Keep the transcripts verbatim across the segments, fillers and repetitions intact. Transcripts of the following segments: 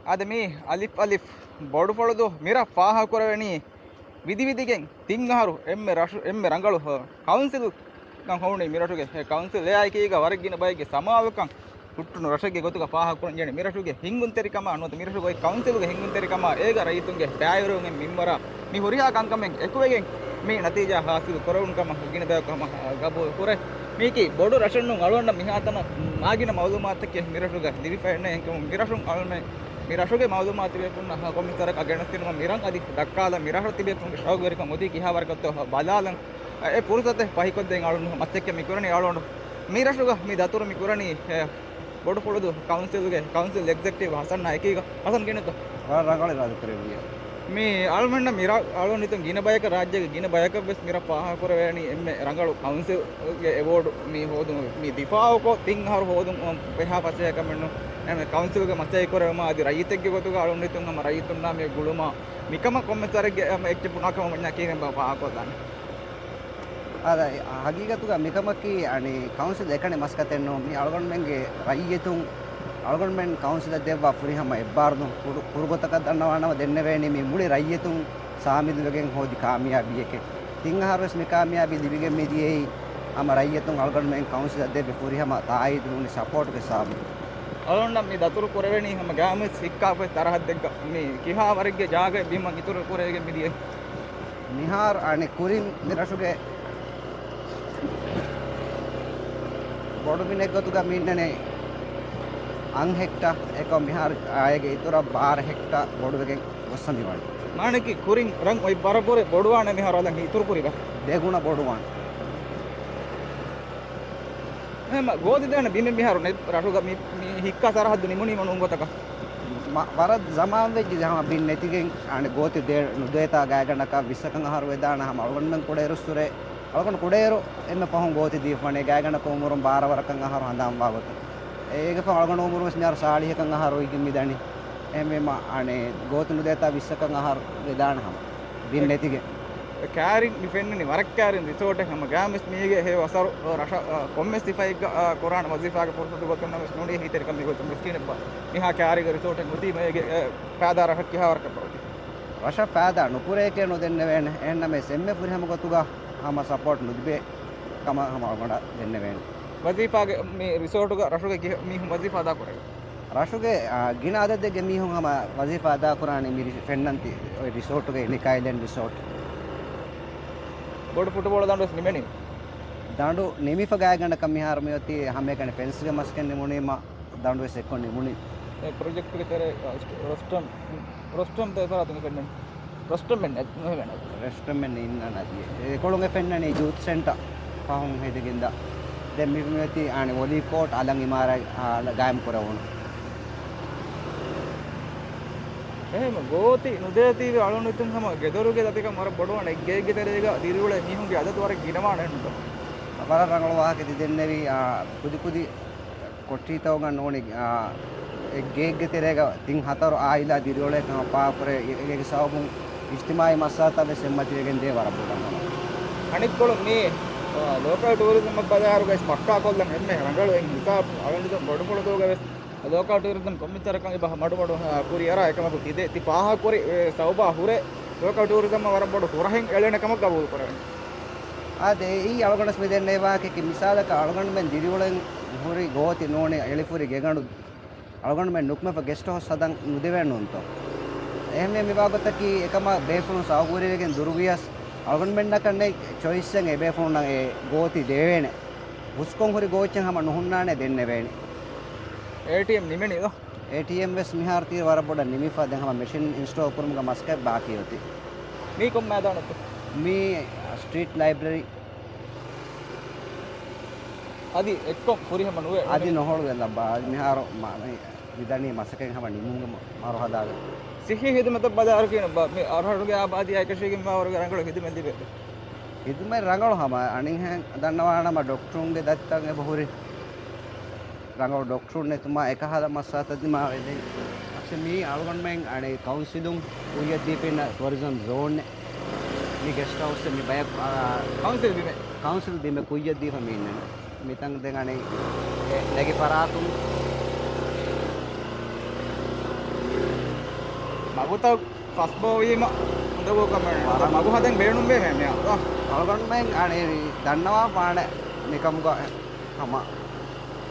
އާދެ، މީ އަލިފް އަލިފް ބޮޑުފުޅުދޫ. މިރަށް ފާހަގަކުރެވެނީ ވިދިވިދިގެން ތިން އަހަރު އެންމެ ރަށު، އެންމެ ރަނގަޅު، އަ، ކައުންސިލް ކަން ހޮވުނީ މިރަށުގެ. އެ ކައުންސިލް އެއާއެކީގަ ވަރަށް ގިނަ ބައެއްގެ ސަމާލުކަން ހުއްޓުނު ރަށެއްގެ ގޮތުގަ ފާހަގަކުރަން ޖެހޭނެ. މިރަށުގެ ހިންގުންތެރިކަމާ ނުވަތަ މިރަށުގެ އޮތް ކައުންސިލުގެ ހިންގުންތެރިކަމާ އޭގަ ރައްޔިތުންގެ ބައިވެރިވުމެއް މިންވަރާ މި ހުރިހާ ކަންކަމެއް އެކުވެގެން މި ނަތީޖާ ހާސިލު ކުރެވުނު ކަމަށް ގިނަ ބަޔަކު ހަމަ ގަބޫލު ކުރޭ. މީކީ ބޮޑު ރަށެއް ނޫން. އަޅުގަނޑަށް މިހާތަނަށް މާގިނަ މައުލޫމާތަކެއް މިރަށުގަ ލިބިފައެއް ނެތް. އެހެންކަމުން މިރަށުން އަޅުމެ، މިރަށުގެ މައުލޫމާތު ތިބޭފުންނަށް ކޮންމެސް ވަރަކަށް ގެނެސްދިނުމަށް މިރަށް އަދި ދައްކާލަން. މިރަށަށް ތިބޭފުންގެ ޝައުގުވެރިކަން އޮތީ ކިހާވަރަކަށްތޯ ބަލާލަން. އެ ފުރުސަތެއް ފަހިކޮށްދޭން އަޅުން މަސައްކަތް މިކުރަނީ. އަޅުގަނޑު މިރަށުގަ މި ދަތުރު މި ކުރަނީ، އެ، ބޮޑުފުޅުދޫ ކައުންސިލްގެ ކައުންސިލް އެގްޒެކްޓިވް ހަސަންއާ އެކީގަ. ހަސަން ކިހިނެއްތޯ؟ ވަރަށް ރަނގަޅު އިރާދަކުރެއްވިއްޔާ. މި އަޅުމެންނަށް މި ރަށް އަޅުން ހިތުން ގިނަ ބަޔަކަށް، ރާއްޖޭގެ ގިނަ ބަޔަކަށް ވެސް މި ރަށް ފާހަގަކުރެވޭނީ އެންމެ ރަނގަޅު ކައުންސިލްގެ އެވޯޑު މި ހޯދުން. މި ދިފާއުކޮށް ތިން އަހަރު ހޯދުން އޮން ބެހާ ފަސޭހަކަމެއް ނޫން. އެންމެ ކައުންސިލްގެ މަސައްކަތް ކުރެވުމާ އަދި ރައްޔިތެއްގެ ގޮތުގަ އަޅުން ހިތުން ހަމަ ރައްޔިތުންނާ މި ގުޅުމާ މިކަމަށް ކޮންމެސް ވަރެއްގެ އެއްޗެއް ބުނާކަމަށް ވަންޏާ ކީރިން ބާ ފާހަގަކޮށްލާނެ. އާދެ، ހަގީގަތުގަ މިކަމަކީ އަނެއް ކައުންސިލް އެކަނި މަސައްކަތެއް ނޫން. މި އަޅުގަނޑުމެންގެ ރައްޔިތުން އަޅުގަނޑުމެން ކައުންސިލަށް ދެއްވާ ފުރިހަމަ އެއްބާރުލުން ކުރު-، ކުރުގޮތަކަށް ދަންނަވާނަމަ ދެންނެވޭނީ މި މުޅި ރައްޔިތުން ސާމިލުވެގެން ހޯދި ކާމިޔާބީއެކޭ. ތިން އަހަރުވެސް މި ކާމިޔާބީ ލިބިގެން މިދިޔައީ ހަމަ ރައްޔިތުން އަޅުގަނޑުމެން ކައުންސިލަށް ދެއްވި ފުރިހަމަ ތާއީދު ނޫނީ ސަޕޯޓުގެ ސަބަބުން. އަޅުގަނޑަށް މި ދަތުރު ކުރެވެނީ ހަމަ ގާމިސް ހިއްކާފައި ސަރަހައްދެއްގަ މި ކިހާވަރެއްގެ ޖާގައެއް ބިމަށް އިތުރު ކުރެވިގެން މިދިޔައީ. މިހާރު އަނެއް ކުރިން މި ރަށުގެ ބޮޑު ބިނެއްގޮތުގަ މި އިންނަނީ އަށް ހެކްޓާ އެކަމް މިހާރު އާއެގެ އިތުރަށް ބާރަ ހެކްޓާ ބޮޑުވެގެން ގޮސްފަ މިވަނީ. މާނައަކީ ކުރިން ރަށް އޮތް ވަރަށް ބޮޑު، ބޮޑުވާނެ މިހާރު އަލަށް އިތުރު ކުރިބަ؟ ދެގުނަ ބޮޑުވާނެ. އެހެންމަ ގޯތި ދޭނެ ބިމެއް މިހާރު ނެތް ރަށުގަ މި، މި ހިއްކާ ސަރަހައްދު ނިމުނީމަ ނޫން ގޮތަކަށް. މަ-، ވަރަށް ޒަމާން ވެއްޖެ ހަމަ ބިން ނެތިގެން އަނެއް ގޯތި ދޭ-، ނުދޭތާ ގާތްގަނޑަކަށް ވިއްސަކަށް އަހަރު ވެދާނެ ހަމަ އަޅުގަނޑުމެން ކުޑައިރުއްސުރެ އަޅުގަނޑު ކުޑައިރު އެންމެ ފަހުން ގޯތި ދީފަ ވަނީ. ގާތްގަނޑަކަށް އުމުރުން ބާރަ ވަރަކަށް އަހަރު ހަނދާން ވާ ގޮތަށް. އޭގެ ފަހުން އަޅުގަނޑު އުމުރުން ވެސް މިހާރު ސާޅީހަކަށް އަހަރު އޮތްގެން މިދަނީ. އެހެންވީމަ އަނެއް ގޯތި ނުދޭތާ ވިއްސަކަށް އަހަރު ވެދާނެ ހަމަ ބިން ނެތިގެން. ކާރިން މި ފެންނަނީ ވަރަށް ކާރިން ރިސޯޓެއް. ހަމަ ގާމިސް މީގެ ހެޔޮ އަސަރު ރަށަށް، އަ، ކޮންމެސް ސިފައެއްގަ، އަ، ކުރާނެ ވަޒީފާގެ ފުރުސަތު ގޮތުންނަމަވެސް ނޫނީ އެހީތެރިކަމެއް ގޮތުން މިސްކީނެއްބާ މިހާ ކާރިގަ ރިސޯޓެއް ނުދީމަ އޭގެ، އެ، ފައިދާ ރަށަށް ކިހާވަރަކަށް ބައުދީ؟ ރަށަށް ފައިދާ ނުކުރޭކޭ ނުދެންނެވޭނެ. އެހެންނަމަވެސް އެންމެ ފުރިހަމަ ގޮތުގަ ހަމަ ސަޕޯޓް ނުލިބޭ ކަމަށް ހަމަ އަޅުގަނޑަށް ދެންނެވޭނެ. ވަޒީފާގެ މި ރިސޯޓުގަ ރަށުގެ ކިހި-، މީހުން ވަޒީފާ އަދާކުރޭ؟ ރަށުގެ، އާ، ގިނަ އަދަދެއްގެ މީހުން ހަމަ ވަޒީފާ އަދާކުރާނީ މި ރި-، ފެންނަންތި އޮތް ރިސޯޓުގައި، ލިކް އައިލެންޑް ރިސޯޓް. ބޮޑު ފުޓުބޯޅަ ދަނޑު ވެސް ނިމެނީ. ދަނޑު ނިމިފަ ގާތްގަނޑަކަށް މިހާރު މިއޮތީ ހަމައެކަނި ފެންސްގެ މަސައްކަތް ނިމުނީމަ ދަނޑު ވެސް އެއްކޮށް ނިމުނީ. އެ ޕްރޮޖެކްޓުގެ ތެރޭ، އަ، ރޮސްޓަމް، ރޮސްޓަމް ދޭ ފަރާތުން ފެންނަނީ. ރޮސްޓަމް މެން ނުހެވެނެ. ރޮސްޓަމް މެން އިންނަން އަދި. އެކޮޅުން އެ ފެންނަނީ ޔޫތު ސެންޓަ ފަހުން ހެދިގެންދާ. ދެން މި މިއޮތީ އާނެ ވޮލީ ކޯޓް އަލަށް އިމާރާތް ގާއިމް ކުރެވުނު. އެހެން ގޯތި ނުދޭތީވެ އަޅުން ހިތުން ހަމަ ގެދޮރުގެ ދަތިކަން ވަރަށް ބޮޑުވާނެ. އެއްގެއެއްގެ ތެރޭގަ ދިރިއުޅޭ މީހުންގެ އަދަދު ވަރަށް ގިނަވާނެ އެހެންނުތަ؟ ވަރަށް ރަނގަޅު ވާހަކަ ތި ދެންނެވީ. އާ، ކުދި ކުދި ކޮޓަރިތަކުގަ ނޫނީ، އާ، އެއްގެއެއްގެ ތެރޭގަ ތިން ހަތަރު އާއިލާ ދިރިއުޅޭ ކަމަށް ފާހަގަކުރޭ. އެ-، އޭގެ ސަބަބުން އިޖްތިމާއީ މައްސަލަތައް ވެސް އެއްމަތިވެގެން ދޭ ވަރަށް ބޮޑަށް. އަނެއްކޮޅުން މި، އާ، ލޯކަލް ޓޫރިޒަމް ބަޒާރުގައި ވެސް ފައްކާކޮށްލަން އެންމެ ރަނގަޅު އެއް ހިސާބު. އަޅުގަނޑު ބޮޑުފުޅުދޫގަ ވެސް ލޯކަލް ޓޫރިޒަމް ކޮންމެ ތަރަކަށް އެބަ މަޑުމަޑު، އާ، ކުރިއަރާ އެކަމަކު ތި ދޭ، ތި ފާހަގަކުރި، އެ، ސަބަބާ ހުރެ ލޯކަލް ޓޫރިޒަމަށް ވަރަށް ބޮޑު ހުރަހެއް އެޅޭނެ ކަމަށް ގަބޫލު ކުރެވެން. އާދެ، އެއީ އަޅުގަނޑަސް މި ދެންނެވި ވާހަކައަކީ، މިސާލަކަށް އަޅުގަނޑުމެން ދިރިއުޅެން ހުރި ގޯތި ނޫނީ އެޅިފުރި ގެގަނޑު އަޅުގަނޑުމެން ނުކުމެފަ ގެސްޓް ހައުސް ހަދަން ނުދެވޭނެ ނޫންތޯ؟ އެހެންވެ މިވާގޮތަކީ އެކަމަށް ބޭފުޅުން ސަބަބުވެރިވެގެން ދުރުވިޔަސް، އަޅުގަނޑުމެންނަކަށް ނެތް ޗޮއިސްއެއް އެބޭފުޅުންނަށް އެ ގޯތި ދެވޭނެ. ހުސްކޮށް ހުރި ގޯއްޗެއް ހަމަ ނުހުންނާނެ ދެންނެވޭނެ. އޭޓީއެމް ނިމެނީ ދޯ؟ އޭޓީއެމް ވެސް މިހާރު ތީ ވަރަށް ބޮޑަށް ނިމިފަ ދެން ހަމަ މެޝިން އިންސްޓޯލް ކުރުމުގެ މަސައްކަތް ބާކީ އޮތީ. މީ ކޮން މައިދާނެއްތޯ؟ މީ ސްޓްރީޓް ލައިބްރަރީ. އަދި އެއްކޮށް ފުރިހަމަ ނުވޭ. އަދި ނުވޭ. ނުހޮޅުވޭ ލައްބާ. އަދި މިހާރު މަ-، މި-، މިދަނީ މަސައްކަތް ހަމަ ނިމުމުގެ މަ-، މަރުހަލާގަ. ސިއްހީ ހިދުމަތަށް ބަލާއިރު ކިހިނެއްބާ؟ މި އަރަހަށުގެ އާބާދީއާ އެކަށީގެން މިވާވަރުގެ ރަނގަޅު ހިދުމަތް ލިބޭ. ހިދުމަތް ރަނގަޅު ހަމަ އަނިހެން ދަންނަވާނަމަ ޑޮކްޓަރުންގެ ދަތިތައް އެބަ ހުރި. ރަނގަޅު ޑޮކްޓަރުން ނެތުމާ އެކަހަލަ މައްސަލަތައް ދިމާވެދެން. އަސް މީ އަޅުގަނޑުމެން އަނެއް ކައުންސިލުން ކުއްޔަށް ދީފިން ޓޫރިޒަމް ޒޯން މި ގެސްޓް ހައުސް މި ބަޔަކު، އާ، ކައުންސިލް ބިމެއް، ކައުންސިލް ބިމެއް ކުއްޔަށް ދީފަ މި އިންނަނީ. މިތަން ދެން އަނެއް އެ ނެގި ފަރާތުން މަގުތައް ފަސްބޯވީމަ އުނދަގޫކަމެއް ވަރަށް މަގު ހަދަން ބޭނުންވޭ މޭ މިއަށް. އަޅުގަނޑުމެން އަނެއް ދަންނަވާފާނެ މިކަމުގަ ހަމަ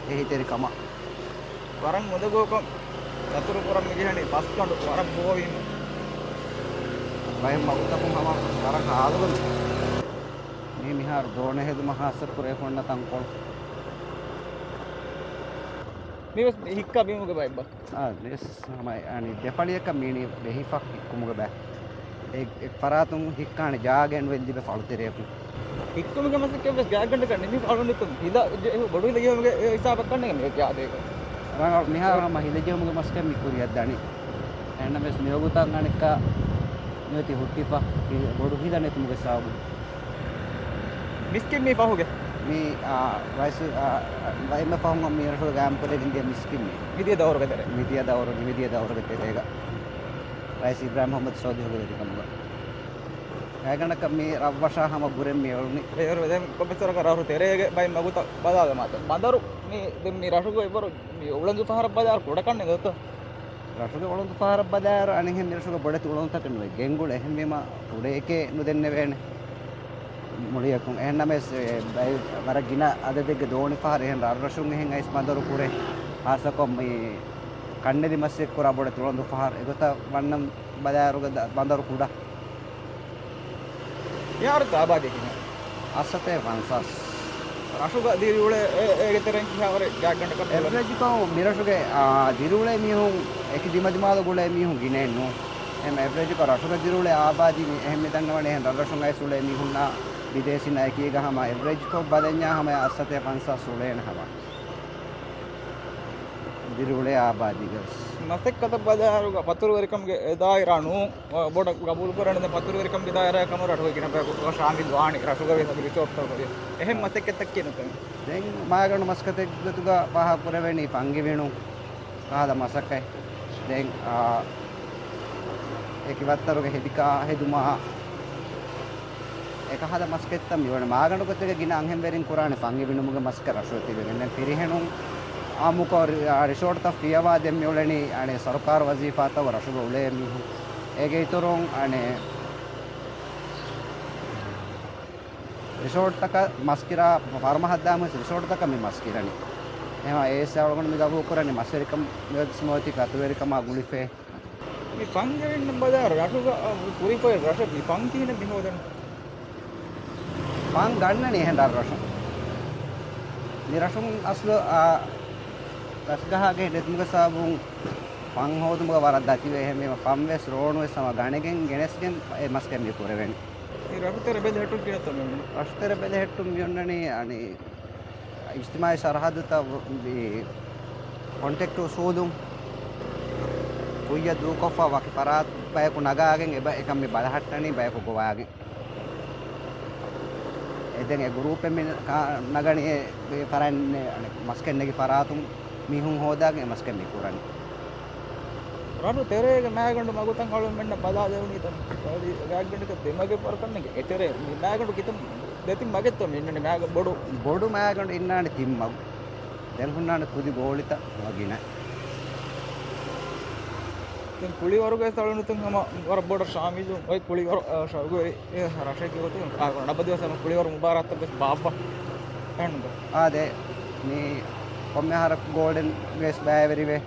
އެހީތެރިކަމަށް. ވަރަށް އުނދަގޫކޮށް ދަތުރު ކުރަން މިޖެހެނީ ފަސްގަނޑު ވަރަށް ބޯވީމަ. ބައެއް މަގުތަކުން ހަމަ ވަރަށް ހާލުގަނޑު. މީ މިހާރު ދޯނެ ހެދުމަށް ހާއްސަ ކުރެވިފަ ހުންނަ ތަންކޮޅު. މިވެސް ހިއްކާ ބީމުގެ ބައެއްބާ؟ އާ، މިވެސް ހަމަ އަނި ދެފަޅިއަކަށް މީނީ ބެހިފަ ހިއްކުމުގެ ބައެއް. އެ، އެ ފަރާތުން ހިއްކާނެ ޖާގައެއް ނުވެ ލިބޭ ފަޅުތެރެއަކުން. ހިއްކުމުގެ މަސައްކަތް ވެސް ގާތްގަނޑަކަށް ނިމި ފަޅުނިކުން ހިލަ ޖެހު ބޮޑު ހިލަ ޖެހުމުގެ ހިސާބަށް ކަންނޭނގެ މި ކިޔާދޭކަށް. ރަނގަޅު މިހާރު ހަމަ ހިލަ ޖެހުމުގެ މަސައްކަތް މި ކުރިއަށް ދަނީ. އެހެންނަމަވެސް މިވަގުތަށް އަނެއްކާ މިއޮތީ ހުއްޓިފަ ހި-، ބޮޑު ހިލަ ނެތުމުގެ ސަބަބުން. މިސްކިތް މީ ފަހުގެ؟ މީ، އާ، ރައީސް، އާ، އެންމެ ފަހުން މި ރަށުގެ ގާއިމްކުރެވިގެން ދިޔަ މިސްކިތް މީ. މިދިޔަ ދައުރުގެ ތެރޭ. މިދިޔަ ދައުރު، މިދިޔަ ދައުރުގެ ތެރޭގަ ރައީސް އިބްރާހިމް މުހައްމަދު ސޯލިހުގެ ވެރިކަމުގަ. ގާތްގަނޑަކަށް މި ރަށްވަށާ ހަމަ ގުރެން މި އެޅުނީ. އެވަރު ދެން ކޮންމެސް ވަރަކަށް ރަށު ތެރޭގެ ބައެއް މަގުތައް ބަލާލަމާތަ. ބަނދަރު މި ދެން މި ރަށުގަ އެވަރު މި އުޅަނދު ފަހަރަށް ބަލާއިރު ކުޑަކަންނެ ގޮތަށް. ރަށުގެ އުޅަނދު ފަހަރަށް ބަލާއިރު އަނެއްހެން މިރަށުގެ ބޮޑެތި އުޅަނދުތަކެއް ނުވޭ. ގެންގުޅޭ. އެހެންވީމަ ކުޑައެކޭ ނުދެންނެވޭނެ. މުޅިއަކުން. އެހެންނަމަވެސް، އެ، ބައި-، ވަރަށް ގިނަ އަދަދެއްގެ ދޯނި ފަހަރު އެހެން ރަށްރަށުން އެހެން އައިސް ބަނދަރު ކުރޭ. ހާއްސަކޮށް މި ކަންނެލި މަސައްކަތް ކުރާ ބޮޑެތި އުޅަނދު ފަހަރު. އެގޮތަށް ވަންނަން ބަލާއިރުގަ ދަ-، ބަނދަރު ކުޑަ. މިހާރު އާބާދީ ކިހިނެއް؟ އައްސަތޭކަ ފަންސާސް. ރަށުގަ ދިރިއުޅޭ އެ-، އޭގެ ތެރެއިން ކިހާވަރެއް ގާތްގަނޑަކަށް އެވްރެޖްކޮށް މިރަށުގެ، އާ، ދިރިއުޅޭ މީހުން އެކި ދިމަދިމާލަށް އުޅޭ މީހުން ގިނައެއް ނޫން. އެހެން އެވްރެޖްކޮށް ރަށުގަ ދިރިއުޅޭ އާބާދީ މި އެހެން މި ދަންނަވަނީ އެހެން ރަށްރަށުން އައިސް އުޅޭ މީހުންނާ ބިދޭސީންނާ އެކީގަ ހަމަ އެވްރެޖްކޮށް ބަލަންޏާ ހަމަ އައްސަތޭކަ ފަންސާސް އުޅޭނެ ހަމަ. ދިރިއުޅޭ އާބާދީގަ ވެސް. މަސައްކަތަށް ބަލާއިރުގަ ފަތުރުވެރިކަމުގެ ދާއިރާ ނޫން، ބޮޑަށް ގަބޫލުކުރަން ފަތުރުވެރިކަމުގެ ދާއިރާ ކަމަށް ރަށުގެ ގިނަ ބަޔަކު ޝާމިލް ވާނެ ރަށުގަ ވެސް އަދި ރިސޯޓްތަކުގަ ވެސް. އެހެން މަސައްކަތްތައް ކިހިނެއް ނުކަން. ދެން މާގަނޑު މަސައްކަތެއް ގޮތުގަ ފާހަގަ ކުރެވެނީ ފަންގި ވިނުން ކަހަލަ މަސައްކަތް. ދެން، އާ، އެކި ވައްތަރުގެ ހެދިކާ ހެދުމާ، އެކަހަލަ މަސައްކަތްތައް މިއުޅެނީ. މާގަނޑު ގޮތެއްގަ ގިނަ އަންހެންވެރިން ކުރާނެ ފަންގި ވިނުމުގެ މަސައްކަތް ރަށުގަ ތިބެގެން. ދެން ފިރިހެނުން އާއްމުކޮށް ރި-، އާ، ރިސޯޓްތައް ފިޔަވާ ދެން މިއުޅެނީ އަނެއް ސަރުކާރު ވަޒީފާތައް ރަށުގަ އުޅޭ މީހުން. އޭގެ އިތުރުން އަނެއް ރިސޯޓްތަކަށް މަސްކިރާ ފަރުމަހަށްދާމުވެސް ރިސޯޓްތަކަށް މި މަސްކިރަނީ. އެހެންވީމަ އޭސް އަޅުގަނޑު މި ގަބޫލުކުރަނީ މަސްވެރިކަން މިއޮތީ ފަތުރުވެރިކަމާ ގުޅިފައި. މި ފަންގިވިންނަށް ބަލާއިރު ރަށުގަ ކުރިފައި ރަށަށް މި ފަން ކިހިނެއް މި ހޯދަނީ؟ ފަން ގަންނަނީ އެހެން ރަށްރަށުން. މި ރަށުން އަސްލު، އާ، ގަސްގަހާގެ ނެތުމުގެ ސަބަބުން ފަން ހޯދުމުގަ ވަރަށް ދަތިވޭ. އެހެންވީމަ ފަންވެސް ރޯނުވެސް ހަމަ ގަނެގެން ގެނެސްގެން އެ މަސައްކަތް މި ކުރެވެނީ. މި ރަށުތެރެ ބެލެހެއްޓުން ކިހިނެއްތޯ މި އޮންނަނީ؟ ރަށުތެރެ ބެލެހެއްޓުން މި އޮންނަނީ އަނެއް އިޖްތިމާޢީ ސަރަހައްދުތައް މި ކޮންޓެކްޓް އުސޫލުން ކުއްޔަށް ދޫކޮށްފަ ވަކި ފަރާތް ބަޔަކު ނަގާގެން އެބަ-، އެކަން މި ބަލަހައްޓަނީ ބަޔަކު ގޮވާގެން. އެ ދެން އެ ގްރޫޕެއް މި ކާ-، ނަގަނީ އެ ފަރާތް ނެ-، އަނެއް މަސައްކަތް ނެގި ފަރާތުން މީހުން ހޯދާގެން އެ މަސައްކަތް މި ކުރަނީ. ރަށު ތެރޭގެ މާގަނޑު މަގުތައް އަޅުގަނޑުމެންނަށް ބަލާލެވުނީތަ؟ ގާތްގަނޑަކަށް ދެ މަގެއް ވަރަކަށް ނެގޭ. އެތެރޭ މި މާގަނޑު ކިތަން ދެތިން މަގެއްތޯ މި އިންނަނީ މާގަނޑު ބޮޑު؟ ބޮޑު މާގަނޑު އިންނާނެ ތިން މަގު. ދެން ހުންނާނެ ކުދި ގޯޅިތައް ވަގިނަ. ދެން ކުޅިވަރުގައި އަޅުގަނޑު ހަމަ ވަރަށް ބޮޑަށް ޝާމިލު އޮތް ކުޅިވަރު، އަ، ޝައުގުވެރި، އެ، ރަށެއްގެ ގޮތުން އާ، ނަބަދިވަސް ހަމަ ކުޅިވަރު މުބާރާތަށް ވެސް ބާއްވާ. އެހެންނުން. އާދެ، މި ކޮންމެ އަހަރަކު ގޯލްޑެން ވެސް ބައިވެރިވޭ.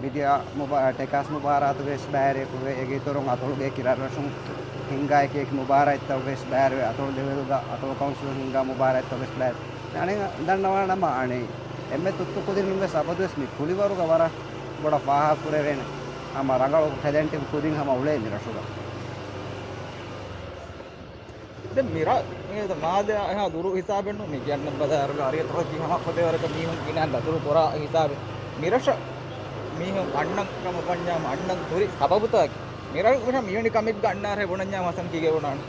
މިދިޔަ މުބާ-، ޓެކާސް މުބާރާތުގައި ވެސް ބައިވެރިވެ، އޭގެ އިތުރުން އަތޮޅުގެ އެކި ރަށްރަށުން ހިންގާ އެކި އެކި މުބާރާތްތައް ވެސް ބައިވެރިވެ، އަތޮޅު ލެވެލްގަ އަތޮޅު ކައުންސިލުން ހިންގާ މުބާރާތްތައް ވެސް ބައިވެރިވެ. އަނެއް ދަންނަވާނަމަ އަނެއް އެންމެ ތުއްތު ކުދިން ވެސް އަބަދުވެސް މި ކުޅިވަރުގަ ވަރަށް ބޮޑަށް ފާހަގަ ކުރެވޭނެ. ހަމަ ރަނގަޅު ޓެލެންޓިވް ކުދިން ހަމަ އުޅޭ މި ރަށުގަ. ދެން މިރަށް މާލެ އެހާ ދުރު ހިސާބެއް ނޫން. މި ކިޔަން ބަލާއިރުގަ އަރިއަށް ތަކަކީ ހަމަ ކޮދޭވަރަކަށް މީހުން ގިނަ ދަތުރު ކުރާ ހިސާބެއް. މިރަށަށް މީހުން އަންނަން ކަމަށް ވަންޏާ އަންނަން ހުރި ސަބަބުތަކަކީ މިރަށް މިވެނި ކަމެއްގަ އަންނާރޭ ބުނަންޏާ މަސަން ކީގެ ބުނާނެ.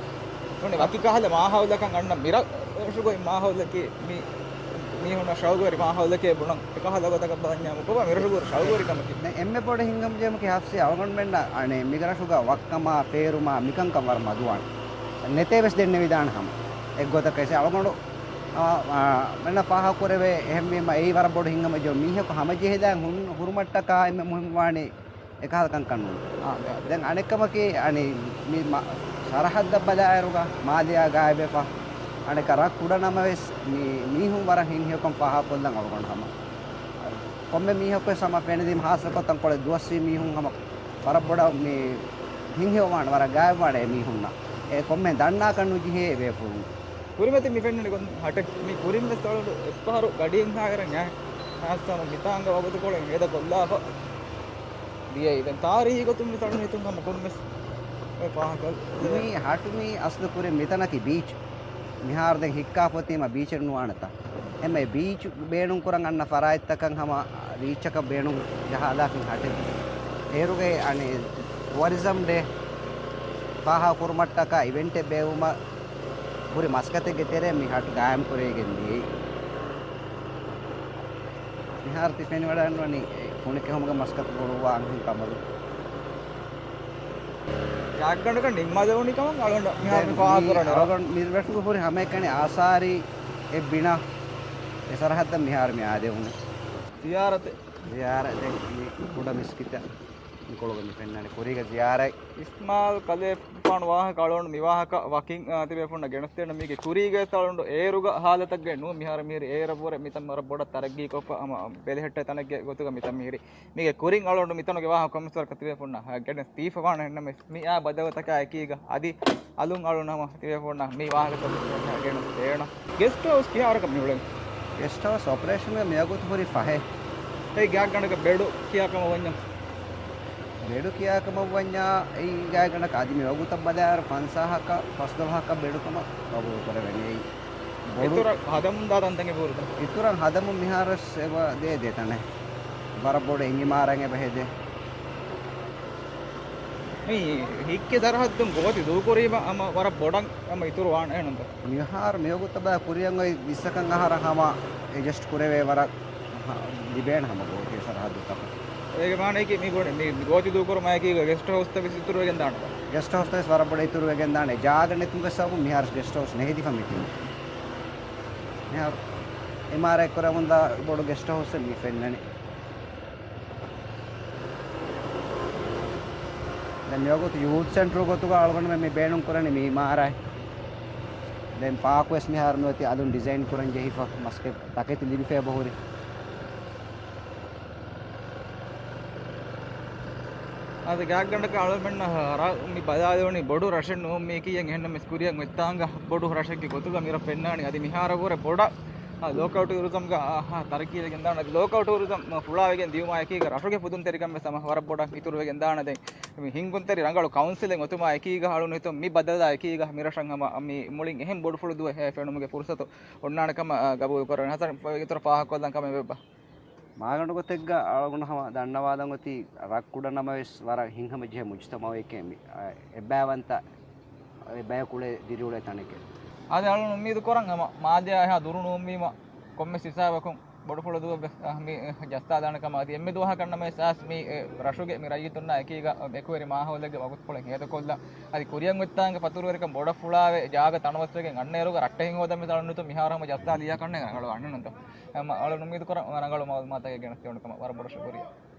ނޫނީ ވަކި ކަހަލަ މާހައުލަކަށް އަންނަ މިރަށުގައި މާހައުލަކީ މި މީހުންނަށް ޝައުގުވެރި މާހައުލެކޭ ބުނަން އެކަހަލަ ގޮތަކަށް ބަލަންޏާމު ކޮބާ މިރަށުގެ ޝައުގުވެރިކަމަކީ؟ ދެން އެންމެ ބޮޑު ހިނގަމުޖެހުމަކީ ހަފްސީ އަޅުގަނޑުމެންނަށް އަނެއް މިގަ ރަށުގަ ވައްކަމާ ފޭރުމާ މިކަންކަން ވަރަށް މަދުވާނެ. ނެތޭ ވެސް ދެންނެވިދާނެ ހަމަ. އެއްގޮތަކަށް އަޅުގަނޑު، އާ، އާ، މެންނަށް ފާހަގަކުރެވޭ. އެހެންވީމަ އެއީ ވަރަށް ބޮޑު ހިނގަމުޖެހުމެއް. މީހަކު ހަމަޖެހިލާން ހުރު-، ހުރުމަށްޓަކާ އެންމެ މުހިންމުވާނީ އެކަހަލަ ކަންކަން ނޫން. އާ، ދެ-، ދެ-، ދެން އަނެއްކަމަކީ، އަނި މި މަ-، ސަރަހައްދަށް ބަލާއިރުގަ މާލެއާ ގާތްވެފަ، އަނެކަ ރަށް ކުޑަ ނަމަވެސް މި މީހުން ވަރަށް ހިތްހެޔޮކަން ފާހަގަކޮށްލަން އަޅުގަނޑު ހަމަ. ކޮންމެ މީހަކުވެސް ހަމަ ފެނިދީމަ ހާއްސަކޮށް ތަންކޮޅެއް ދުވަސްވީ މީހުން ހަމަ ވަރަށް ބޮޑަށް މި ހިތްހެޔޮވާނެ، ވަރަށް ގާތްވާނެ އެ މީހުންނަށް. އެ ކޮންމެ ދަންނާކަށް ނުޖެހޭ ބޭފުޅުން. ކުރިމަތި މި ފެންނަނީ ކޮން ހަޓެއް؟ މި ކުރިން ވެސް އަޅުގަނޑު އެއްފަހަރު ގަޑިއެއްހާގަ އައި ހާއްސަ މިތާނގަ ވަގުތުކޮޅެއް ހޭދަކޮށްލާފަ ދިޔައީ. ދެން ތާރީހީ ގޮތުން ވެސް އަޅުގަނޑު ހިތުން ހަމަ ކޮންމެސް އެ ފާހަގަ. މި ހަޓު މި އަސްލު ކުރިން މިތަނަކީ ބީޗް. މިހާރު ދެން ހިއްކާފަ އޮތީމަ ބީޗެއް ނުވާނެތާ. އެމެ ބީޗް ބޭނުން ކުރަން އަންނަ ފަރާތްތަކަށް ހަމަ ރީއްޗަކަށް ބޭނުން ޖަހާލާފިން ހަޓެއް. އޭރުގައި އަނެއް ޓުއަރިޒަމް ޑޭ ފާހަގަ ކުރުމަށްޓަކާ އިވެންޓެއް ބޭއްވުމަށް ހުރި މަސައްކަތެއްގެ ތެރޭ މި ހަޓް ގާއިމް ކުރެވިގެން ދިޔައީ. މިހާރު ތި ފެނިވަޑައިގަންނަވަނީ ކުނިކެހުމުގެ މަސައްކަތު ބޮޑުވާ އަންހެން ކަނބަލު. ގާތްގަނޑަކަށް ނިންމާލެވުނީ ކަމަށް އަޅުގަނޑަށް މިހާރު ދެން މި ފާހަގަކުރަނީ. އަޅުގަނޑު މި ވެފުން ހުރި ހަމައެކަނި އާސާރީ އެއް ބިނާ އެ ސަރަހައްދަށް މިހާރު މި އާދެވުނީ. ޒިޔާރަތެއް. ޒިޔާރަތެއް ދެން މި ކުޑަ މިސްކިތަށް މިކޮޅުގަ މި ފެންނަނީ ކުރީގެ ޒިޔާރަތް. އިސްމާއިލް ކަލޭފާނު ވާހަކަ އަޅުގަނޑު މި ވާހަކަ ވަކިން، އާ، ތިބޭފުންނަށް ގެނެސްދޭނަން. މީގެ ކުރީގަ އަޅުގަނޑު އޭރުގަ ހާލަތަށްގައި ނޫން މިހާރު މިހިރީ އޭރަށްވުރެ މިތަން ވަރަށް ބޮޑަށް ތަރައްގީކޮށްފަ ހަމަ ބެލެހެއްޓޭ ތަނެއްގެ ގޮތުގަ މިތަން މިހިރީ. މީގެ ކުރިން އަޅުގަނޑު މިތަނުގެ ވާހަކަ ކޮންމެސް ވަރަކަށް ތިބޭފުންނަށް ގެނެސް ދީފަ ވާނެ. އެހެންނަމަވެސް މި އާ ބަދަލުތަކާ އެކީގަ އަދި އަލުން އަޅުން ހަމަ ތިބޭފުންނަށް މި ވާހަކަތައް ގެނެސް ދޭނަން. ގެސްޓް ހައުސް ކިހާވަރަކަށް މި އުޅެނީ؟ ގެސްޓް ހައުސް އޮޕަރޭޝަންގަ މިވަގުތު ހުރި ފަހެއް. އެ ގާތްގަނޑަކަށް ބެޑު ކިޔާ ކަމަށް ވަންޏާ؟ ބެޑު ކިޔާ ކަމަށް ވަންޏާ، އެ ގާތްގަނޑަކަށް އަދި މިވަގުތަށް ބަލާއިރު ފަންސާހަކަށް ފަސްދޮޅަހަކަށް ބެޑު ކަމަށް ގަބޫލު ކުރެވެނީ. ބޮޑު އިތުރަށް ހަދަމުން ދާ ތަންތަން އެބަހުރިތަ؟ އިތުރަށް ހަދަމުން މިހާރުވެސް އެބަ ދޭ ދޭ ތަނެއް. ވަރަށް ބޮޑު އެން އެމް އާރް އެބަ ހެދޭ. މި ހިއްކި ސަރަހައްދުން ގޯތި ދޫކުރީމަ ހަމަ ވަރަށް ބޮޑަށް ހަމަ އިތުރު ވާނެ ނޫންތަ؟ މިހާރު މިވަގުތަށް ބަލާ ކުރިއަށް އޮތް ވިއްސަކަށް އަހަރަށް ހަމަ އެޑްޖަސްޓް ކުރެވޭ ވަރަށް ހަ-، ލިބޭނެ ހަމަ ގޯތި ސަރަހައްދުތަކަށް. އޭގެ މާނައަކީ މި ބޮޑެ-، މި، މި ގޯތި ދޫކުރުމާއެކީގަ ގެސްޓް ހައުސްތައް ވެސް އިތުރުވެގެން ދާނެ. ގެސްޓް ހައުސްތައް ވެސް ވަރަށް ބޮޑަށް އިތުރުވެގެން ދާނެ. ޖާގަ ނެތުމުގެ ސަބަބުން މިހާރު ގެސްޓް ހައުސް ނެހެދިފަ މިތިން. މިހާރު އެމް އާރް އައި ކުރަމުންދާ ބޮޑު ގެސްޓް ހައުސްއެއް މި ފެންނަނީ. ދެން މިވަގުތު ޔޫތް ސެންޓަރު ގޮތުގަ އަޅުގަނޑުމެން މި ބޭނުން ކުރަނީ މި އިމާރާތް. ދެން ޕާކު ވެސް މިހާރު މިއޮތީ އަލުން ޑިޒައިން ކުރަން ޖެހިފަ މަސްކެ ތަކެތި ލިބިފަ އެބަހުރި. އަދި ގާތްގަނޑަކަށް އަޅުމެންނަށް ރަށް މި ބަލާލެވުނީ ބޮޑު ރަށެއް ނޫން މީކީ. އެހެންނަމަވެސް ކުރިއަށް އޮތްތާނގަ ބޮޑު ރަށެއްގެ ގޮތުގަ މިރަށް ފެންނާނީ. އަދި މިހާރަށްވުރެ ބޮޑަށް ލޯކަލް ޓޫރިޒަމްގަ ތަރައްގީވެގެންދާނެ. އަދި ލޯކަލް ޓޫރިޒަމް ފުޅާވެގެން ދިޔުމާއެކީގަ ރަށުގެ ފުދުންތެރިކަން ވެސް ހަމަ ވަރަށް ބޮޑަށް އިތުރުވެގެންދާނެ. ދެން މި ހިންގުންތެރި ރަނގަޅު ކައުންސިލެއް އޮތުމާއެކީގަ އަޅުން ހިތުން މި ބަދަލާ އެކީގަ މިރަށަށް ހަމަ މި މުޅިން އެހެން ބޮޑުފުޅު ދުވަހެއް ފެނުމުގެ ފުރުސަތު އޮންނާނެ ކަމަށް ގަބޫލު ކުރަން. ހަސަން އިތުރަށް ފާހަގަކޮށްލަން ކަމެއް ވެއްބާ؟ މާގަނޑު ގޮތެއްގަ އަޅުގަނޑު ހަމަ ދަންނަވާލަން އޮތީ ރަށް ކުޑަ ނަމަވެސް ވަރަށް ހިތްހަމަޖެހޭ މުޖުތަމައެކޭ މި. އެއްބައިވަންތަ އެބަޔަކު އުޅޭ ދިރިއުޅޭ ތަނެކޭ. އާދެ، އަޅުން އުއްމީދު ކުރަން ހަމަ މާލެއާ އެހާ ދުރު ނޫންވީމަ ކޮންމެސް ހިސާބަކުން ބޮޑުފުޅު ދުވަހެއް ވެސް، އަ، މި، އެ، ޖައްސާލާނެ ކަމަށް. އަދި އެންމެ ދުވަހަކަށް ނަމަވެސް އައިސް މި، އެ، ރަށުގެ މި ރައްޔިތުންނާ އެކީގަ އެކުވެރި މާހައުލެއްގެ ވަގުތުފުޅެއް ހޭދަކޮށްލާ. އަދި ކުރިއަށް އޮތްތާނގެ ފަތުރުވެރިކަން ބޮޑަށް ފުޅާވެ ޖާގަ ތަނަވަސްވެގެން އަންނައިރުގަ ރައްޓެހިން ހޯދަން ވެސް އަޅުން މިހާރު ހަމަ ޖައްސާ ލިޔާ ކަންނޭނގެ ރަނގަޅު އަންނަންތޯ. އަޅުން އުއްމީދު ކުރަން ރަނގަޅު މައުލޫމާތުތަކެއް ގެނެސްދެވުނު ކަމަށް. ވަރަށް ބޮޑަށް ޝުކުރިއްޔާ.